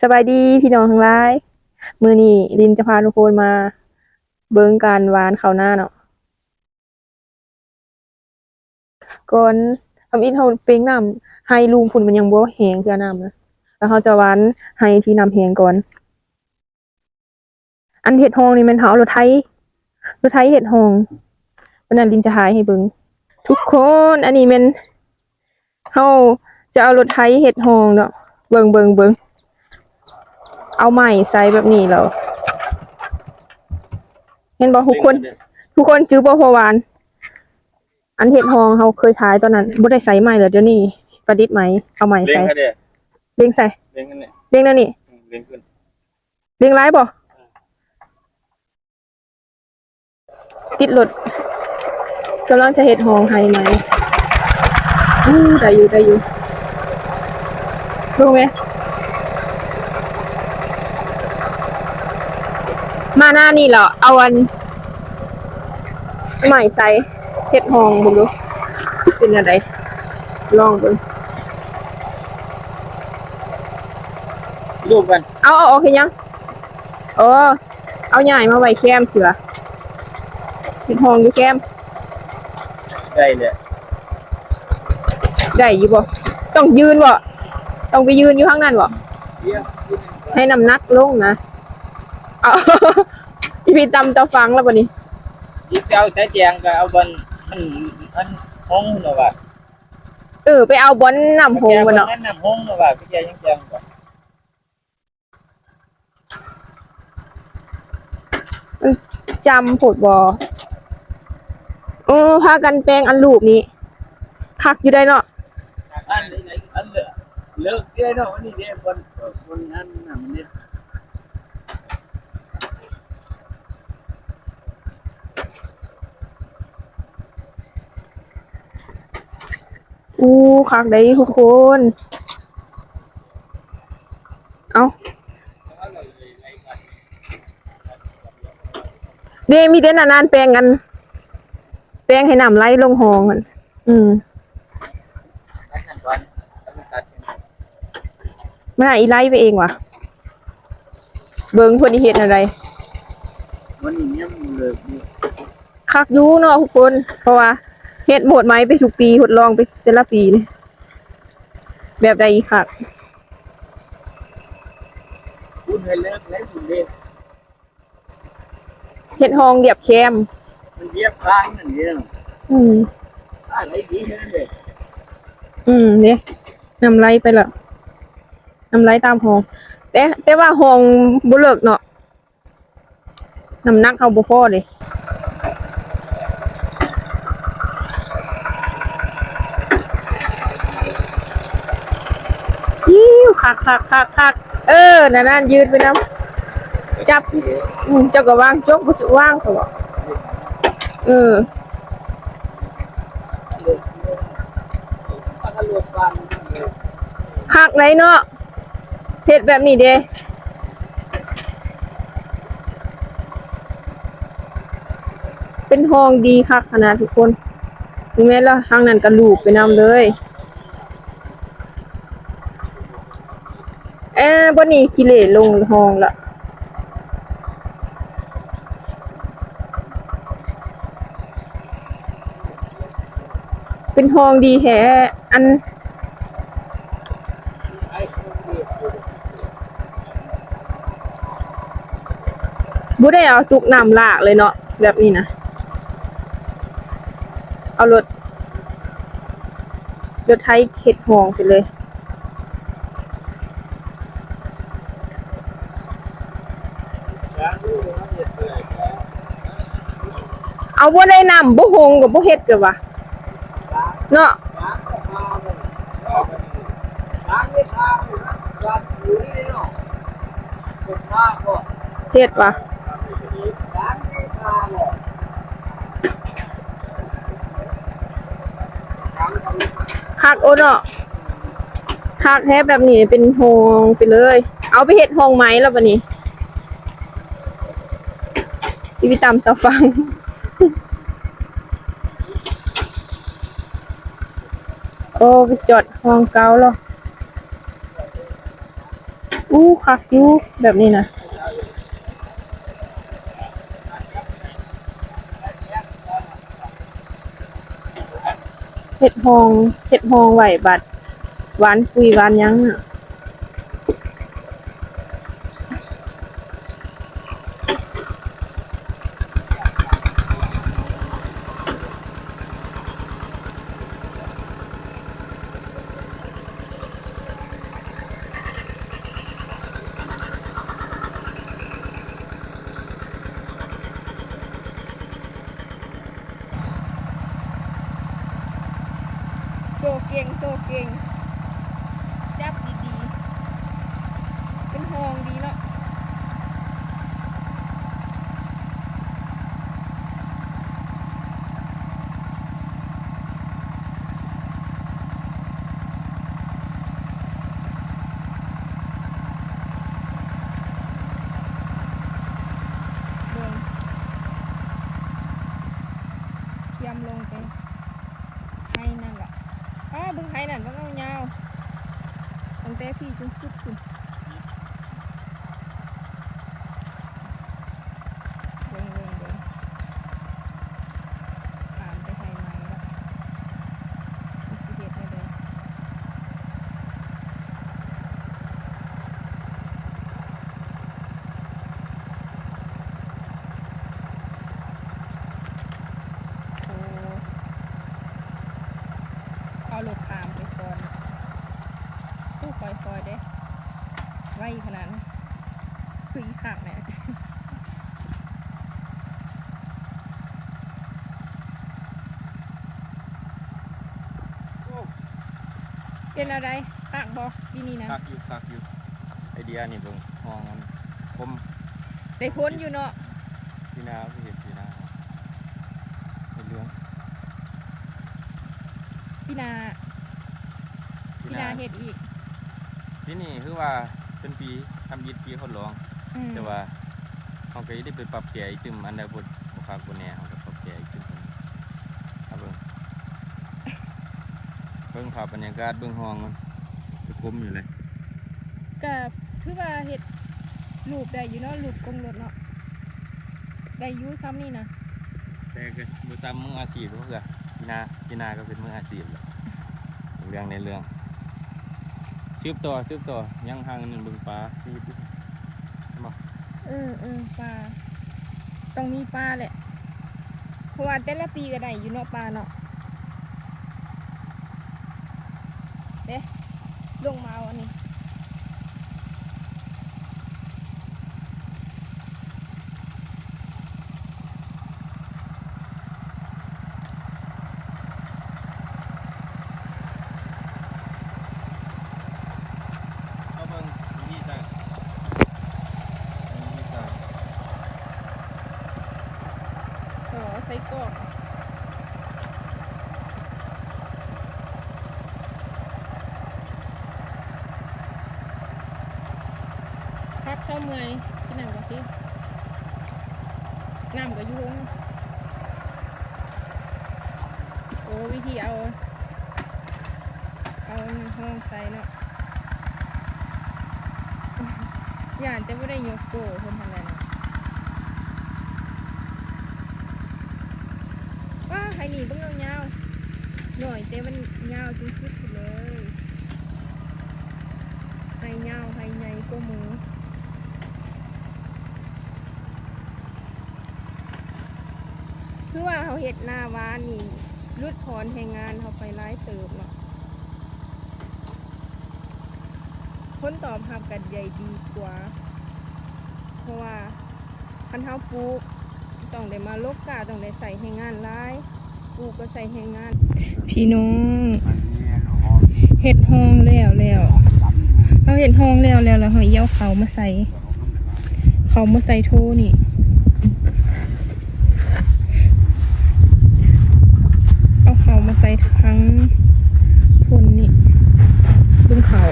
ສະບາຍດີພີ່ນ້ອງທັງຫຼາຍ, ມື້ນີ້ລິນຈະພາທຸກຄົນມາເບິ່ງການຫວ່ານເຂົ້ານາເນາະ. ກ່ອນທຳອິດເຮົາເປັ່ງນ້ຳ, ໄຮ່ລຸ່ມພຸ້ນມັນຍັງບໍ່ແຫ້ງເທື່ອນ້ຳນະ, ແລ້ວເຮົາຈະຫວ່ານໄຮ່ທີ່ນ້ຳແຫ້ງກ່ອນ. ອັນເຮັດຮ່ອງນີ້ແມ່ນເຮົາເອົາລົດໄຖ, ລົດໄຖເຮັດຮ່ອງ. ວັນນັ້ນລິນຈະຖ່າຍໃຫ້ເບິ່ງທຸກຄົນ. ອັນນີ້ແມ່ນເຮົາຈະເອົາລົດໄຖເຮັດຮ່ອງເນາະ. ເບິ່ງ ເບິ່ງ ເບິ່ງ, ເອົາໄມ້ໃສ່ແບບນີ້ແລ້ວ ເຫັນບໍ່ທຸກຄົນ? ທຸກຄົນຈື່ບໍ່? ເພາະວ່າອັນ ອັນເຮັດຮ່ອງເຮົາເຄີຍຖ່າຍຕອນນັ້ນ ບໍ່ໄດ້ໃສ່ໄມ້ແລ້ວ, ດຽວນີ້ປະດິດໄມ້ ເອົາໄມ້ໃສ່. ເລັງໃສ່ ເລັງໃສ່ ເລັງອັນນີ້ ເລັງແນວນີ້ ອືມ ເລັງຂຶ້ນ ເລັງຫຼາຍບໍ່? ຕິດລົດ ກຳລັງຈະເຮັດຮ່ອງໄຮ່ໃໝ່. ອື ໄດ້ຢູ່ ໄດ້ຢູ່. ເບິ່ງແມະ ມາໜ້ານີ້ແລ້ວ ເອົາອັນ ໄມ້ໃສ່ ເຮັດຮ່ອງເບິ່ງດູ ເປັນແນວໃດ? ລອງເບິ່ງ ລູບກັນ. ເອົາ ເອົາອອກເຮັດຫຍັງ? ອໍ ເອົາຍ້າຍມາໄວ້ແຄມຊິວະ. ເຮັດຮ່ອງຢູ່ແຄມ ໄດ້ແຫຼະ. ໄດ້ຢູ່ບໍ່? ຕ້ອງຢືນບໍ່? ຕ້ອງໄປຢືນຢູ່ທາງນັ້ນບໍ່? ໃຫ້ນ້ຳໜັກລົງນະ. ເອົາ ອີ່ພີ່ຕຳເຕົາຝັງແລ້ວບັດນີ້. ອີ່ເຈົ້າໃຊ້ແຈງກໍເອົາບ່ອນ ອັນ ອັນ ຫົງເນາະວ່າ. ເອີ ໄປເອົາບ່ອນນ້ຳຫົງບໍ່ເນາະ? ແຈງບ່ອນນັ້ນນ້ຳຫົງເນາະວ່າ ໄປແຈງຍັງແຈງບໍ່? ມັນຈຳໂພດບໍ່? ໂອ້ ພາກັນແປງອັນລູກນີ້ ຄັກຢູ່ໄດ໋ເນາະ. ອັນ ອັນເລີກ ເລີກເດ້ເນາະ ອັນນີ້ເດ້ ບ່ອນ ບ່ອນອັນນັ້ນເດ້. ໂອ້ ຄັກໄດ໋ທຸກຄົນ. ເອົ້າ ເດ້ ມີແຕ່ນານໆແປງອັນ ແປງໃຫ້ນ້ຳໄຫຼລົງຮ່ອງຫັ້ນ. ອືມ ມາອີໄລໄປເອງຫວາ? ເບິ່ງເພິ່ນຊິເຮັດແນວໃດ. ມັນຍັງເລີກຢູ່. ຄັກຢູ່ເນາະທຸກຄົນ ເພາະວ່າເຮັດໂໝດໃໝ່ໄປທຸກປີ ທົດລອງໄປແຕ່ລະປີນີ້ ແບບໃດອີກຄັກ. ເຮັດຮ່ອງລຽບແຄມ ມັນລຽບທາງນັ້ນເດ້. ອືມ ອາ ໄຫຼດີແຮງເດ້. ອືມ ເດ້ ນ້ຳໄຫຼໄປລະ ນ້ຳໄຫຼຕາມຮ່ອງ ແຕ່ ແຕ່ວ່າຮ່ອງບໍ່ເລິກເນາະ. ນ້ຳໜັກເຮົາບໍ່ພໍເດ້. ອີ້ວ ຄັກໆໆໆ ເອີ ນັ້ນໆ ຢືນໄປນຳ ຈັບ ອືມ ເຈົ້າກໍວາງ ຈົກບໍ່ວາງ ເຂົາວ່າ ເອີ ຄັກໄດ໋ເນາະ. ເຮັດແບບນີ້ເດ້ ເປັນຮ່ອງດີຄັກຂະໜາດທຸກຄົນ. ແມ່ນລະ ທາງນັ້ນກະລູບໄປນຳເລີຍ. ແອ ບ່ອນນີ້ຂີ້ເຫຼລົງຮ່ອງລະ. ເປັນຮ່ອງດີແທ້ ອັນ ບໍ່ໄດ້ເອົາຕຸກນ້ຳລາກເລີຍເນາະ ແບບນີ້ນະ ເອົາລົດ ລົດໄຖເຮັດຮ່ອງໄປເລີຍ. ເອົາ ບໍ່ໄດ້ນ້ຳ ບໍ່ຫົງກໍບໍ່ເຮັດກະວ່າເນາະ. ເຮັດວ່າ ຄັກໂອເນາະ ຄັກແທ້ ແບບນີ້ເປັນຮ່ອງໄປເລີຍ. ເອົາໄປເຮັດຮ່ອງໃໝ່ແລ້ວບັດນີ້ ຊິໄປຕຳເຕົາຝັງ. ໂອ້ ໄປຈອດຮ່ອງເກົ່າແລ້ວ. ໂອ ອູ້ ຄັກຢູ່ແບບນີ້ນະ. ເຮັດຮ່ອງ ເຮັດຮ່ອງໄວ້ ບັດຫວ່ານປຸ໋ຍຫວ່ານຫຍັງ. ໂຊເກັ່ງ ໂຊເກັ່ງ ຈັບດີໆ ເປັນຫ່ອງດີເນາະ. ເບິ່ງ ກຽມລົງໄປໄຮ່ນັ້ນລະ. ອ້າ ເບິ່ງໄຮ່ນັ້ນ ເບິ່ງເອົາຍາວ ຕັ້ງແຕ່ພີ້ຈົນສຸດພຸ້ນ. ເບິ່ງ ເບິ່ງ ເບິ່ງ ຂ້າມໄປໄຮ່ໃໝ່ລະ ມັນຊິເຮັດແນວໃດ? ໂອ້ ເອົາລົດຂ້າມໄປກ່ອນ. ໂອ້ ຄ່ອຍໆເດ້ ໄວຂະໜາດນັ້ນ. ຄືອີກຂ້າງແຫຼະ. ໂອ້ ເປັນແນວໃດ? ຄັກບໍ່ປີນີ້ນະ? ຄັກຢູ່ ຄັກຢູ່. ໄອເດຍນີ້ເບິ່ງ ຮ່ອງມັນຄົມ ໄດ້ຜົນຢູ່ເນາະ. ປີໜ້າເຮັດ ປີໜ້າເຮັດເລື່ອງ ປີໜ້າ ປີໜ້າ ປີໜ້າເຮັດອີກ. ປີນີ້ຄືວ່າເປັນປີທຳອິດ ປີທົດລອງ. ອືມ ແຕ່ວ່າເຮົາກໍໄດ້ໄປປັບແກ້ອີກຕື່ມ ອັນໃດບໍ່ ບໍ່ຄັກບໍ່ແນ່ ເຮົາກໍປັບແກ້ອີກຕື່ມ. ເອົາເບິ່ງ ເບິ່ງພາບບັນຍາກາດ ເບິ່ງຮ່ອງມັນ ກໍຄົມຢູ່ເລີຍ. ກະຖືວ່າເຮັດຮູບໄດ້ຢູ່ເນາະ ຮູບກົງລົດເນາະ ໄດ້ຢູ່ຊ່ຳນີ້ນະ. ແຕ່ກໍບໍ່ຊ່ຳມືອາຊີບເທື່ອ ປີໜ້າ ປີໜ້າກໍເປັນມືອາຊີບແລ້ວ. ເລື່ອງໃນເລື່ອງ ສືບຕໍ່ ສືບຕໍ່ ຍັງຫາເງິນເບິ່ງປາ ເຫັນບໍ່? ເອີ ເອີ ປາ ຕ້ອງມີປາແຫຼະ ເພາະວ່າແຕ່ລະປີກໍໄດ້ຢູ່ເນາະ ປາເນາະ. ເດ້ ລົງມາເອົາອັນນີ້. ເອົາເບິ່ງວິທີໃສ່ ເບິ່ງວິທີໃສ່ ເອີ ໃສ່ກອກ. ພັກເຊົາເມື່ອຍ ກິນນ້ຳກ່ອນຕິ ນ້ຳກໍຢູ່ຫົງ. ໂອ້ ວິທີເອົາ ເອົາຮອງໃສ່ເນາະ ຢ້ານແຕ່ບໍ່ໄດ້ຍົກໂປ້ເພິ່ນຫັ້ນແຫຼະເນາະ. ວ້າ ໄຮ່ນີ້ເບິ່ງຍາວໆ ໜ້ອຍແຕ່ມັນຍາວທີ່ສຸດເລີຍ ໄຮ່ຍາວ ໄຮ່ໃຫຍ່ກວ່າໝູ່. ຄືວ່າເຮົາເຮັດນາຫວານນີ້ ຫຼຸດຜ່ອນແຮງງານເຮົາໄປຫຼາຍເຕີບເນາະ ຜົນຕອບຮັບກໍໄດ້ດີກວ່າ ເພາະວ່າຄັນເຮົາປູກຕ້ອງໄດ້ມາລົກກ້າ ຕ້ອງໄດ້ໃຊ້ແຮງງານຫຼາຍ ປູກກໍໃຊ້ແຮງງານ. ພີ່ນ້ອງ ເຮັດຮ່ອງແລ້ວແລ້ວ ເຮົາເຮັດຮ່ອງແລ້ວແລ້ວ ແລ້ວເຮົາເອົາເຂົ້າມາໃສ່ ເຂົ້າມາໃສ່ໂຖນີ້ ເອົາເຂົ້າມາໃສ່ທາງພຸ້ນນີ້ ເບິ່ງເຂົ້າ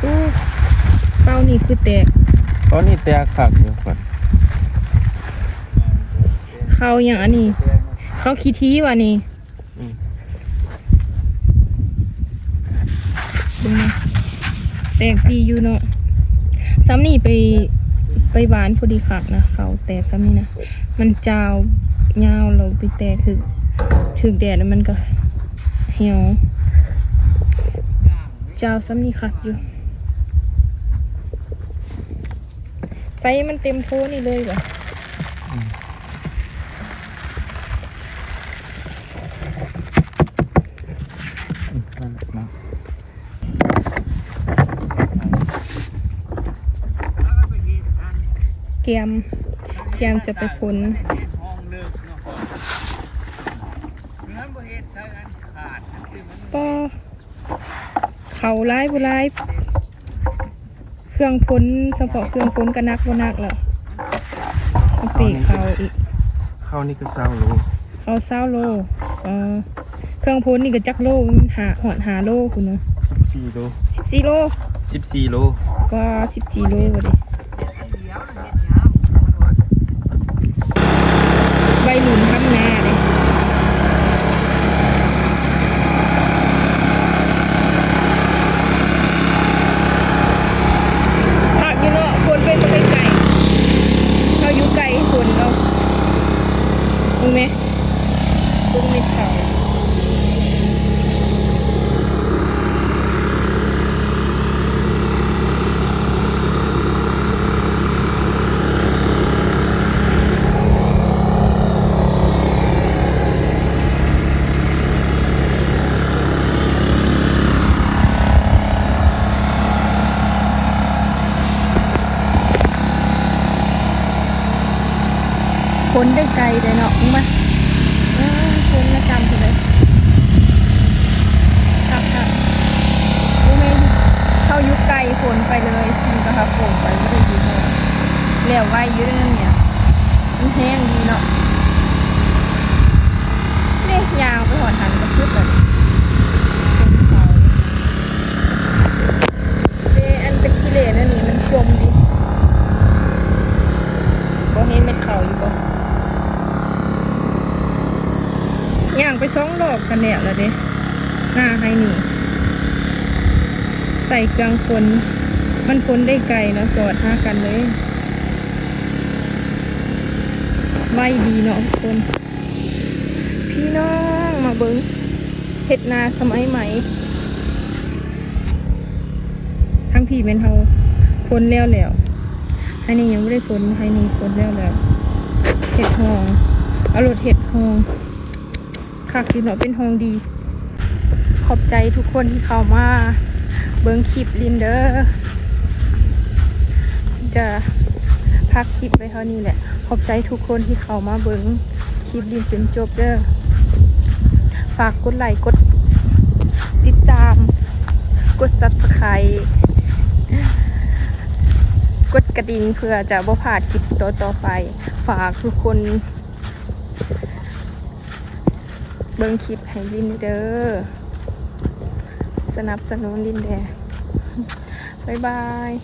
ໂອ້ ເປົ້ານີ້ຄືແຕກ ເປົ້ານີ້ແຕກຄັກຢູ່ ເຂົ້າຫຍັງອັນນີ້ ເຂົ້າຂີ້ຖີ່ຫວານີ້? ອືມ ແຕກດີຢູ່ເນາະ. ສ່ຳນີ້ໄປ ໄປຫວ່ານພໍດີຄັກນະ ເຂົ້າແຕກສ່ຳນີ້ນະ. ມັນຈາວຍາວແລ້ວໄປແຕກຖືກ ຖືກແດດແລ້ວມັນກໍຫ່ຽວ. ຈາວສ່ຳນີ້ຄັກຢູ່. ໃສ່ມັນເຕັມໂຖນີ້ເລີຍບໍ? ອືມ ອືມ ນັ້ນແຫຼະເນາະ. ແກມ ແກມຈະໄປຝົນ ປໍ ເຂົ້າຫຼາຍບໍ່ຫຼາຍ ເຄື່ອງຝົນ ສະເພາະເຄື່ອງຝົນກໍໜັກບໍ່ໜັກແລ້ວ ມາເປເຂົ້າອີກ. ເຂົ້ານີ້ກໍຊາວໂລ. ເຂົ້າຊາວໂລ. ເອີ ເຄື່ອງຝົນນີ້ກໍຈັກໂລ? ມັນຫ້າ ຮອດຫ້າໂລພຸ້ນນະ. ສິບສີ່ໂລ. ສິບສີ່ໂລ? ສິບສີ່ໂລ. ກວ່າສິບສີ່ໂລເດ. ໄວລຸ້ນທຳນາເດ້. ຄັກຢູ່ເນາະ ຝົນເປັນບໍ່ໄດ້ໄກ ເຮົາຢູ່ໄກຝົນເນາະ. ເບິ່ງແມ ເບິ່ງເມັດເຂົ້າ. ຝົນໄດ້ໄກເດ້ເນາະ ມາ ເອີ ຝົນມາຈ້ຳພຸ້ນເລີຍ. ຄັກໆ ບໍ່ແມ່ນ ເຮົາຢູ່ໄກຝົນໄປເລີຍ ມັນກໍຮັບຝົນໄປ ບໍ່ໄດ້ຢູ່ຮອດ. ແລ້ວໄວຢູ່ເດ້ນີ້ ມັນແຮງດີເນາະ. ເດ້ ຍ່າງໄປຮອດຫັ້ນກໍຄືກັນ ເດ້ ອັນເປັນຂີ້ເຫຼນອັນນີ້ມັນຈົມດິ ບໍ່ເຫັນແມ່ນເຂົ້າຢູ່ບໍ່? ຍ່າງໄປສອງລອບກໍແລ້ວລະເດ້ ໜ້າໄຮ່ນີ້ ໃສ່ເຄື່ອງຝົນ ມັນຝົນໄດ້ໄກເນາະ ຈອດຫາກັນເລີຍ. ໄວດີເນາະທຸກຄົນ. ພີ່ນ້ອງມາເບິ່ງ ເຮັດນາສະໄໝໃໝ່. ທາງພີ້ແມ່ນເຮົາຝົນແລ້ວແລ້ວ ອັນນີ້ຍັງບໍ່ໄດ້ຝົນ ໃຫ້ນີ້ຝົນແລ້ວແລ້ວ ເຮັດຮ່ອງ ເອົາລົດເຮັດຮ່ອງ ຄັກຢູ່ເນາະ ເປັນຮ່ອງດີ. ຂອບໃຈທຸກຄົນທີ່ເຂົ້າມາເບິ່ງຄລິບລິນເດີ ຈະພັກຄລິບໄວ້ເທົ່ານີ້ແຫຼະ. ຂອບໃຈທຸກຄົນທີ່ເຂົ້າມາເບິ່ງ ຄລິບລິນຈົນຈົບເດີ. ຝາກກົດໄລ ກົດຕິດຕາມ ກົດ Subscribe ກົດກະດິ່ງ ເພື່ອຈະບໍ່ພາດຄລິບຕໍ່ໆໄປ. ຝາກທຸກຄົນເບິ່ງຄລິບໃຫ້ລິນເດີ ສະໜັບສະໜູນລິນແດ່. ບາຍບາຍ.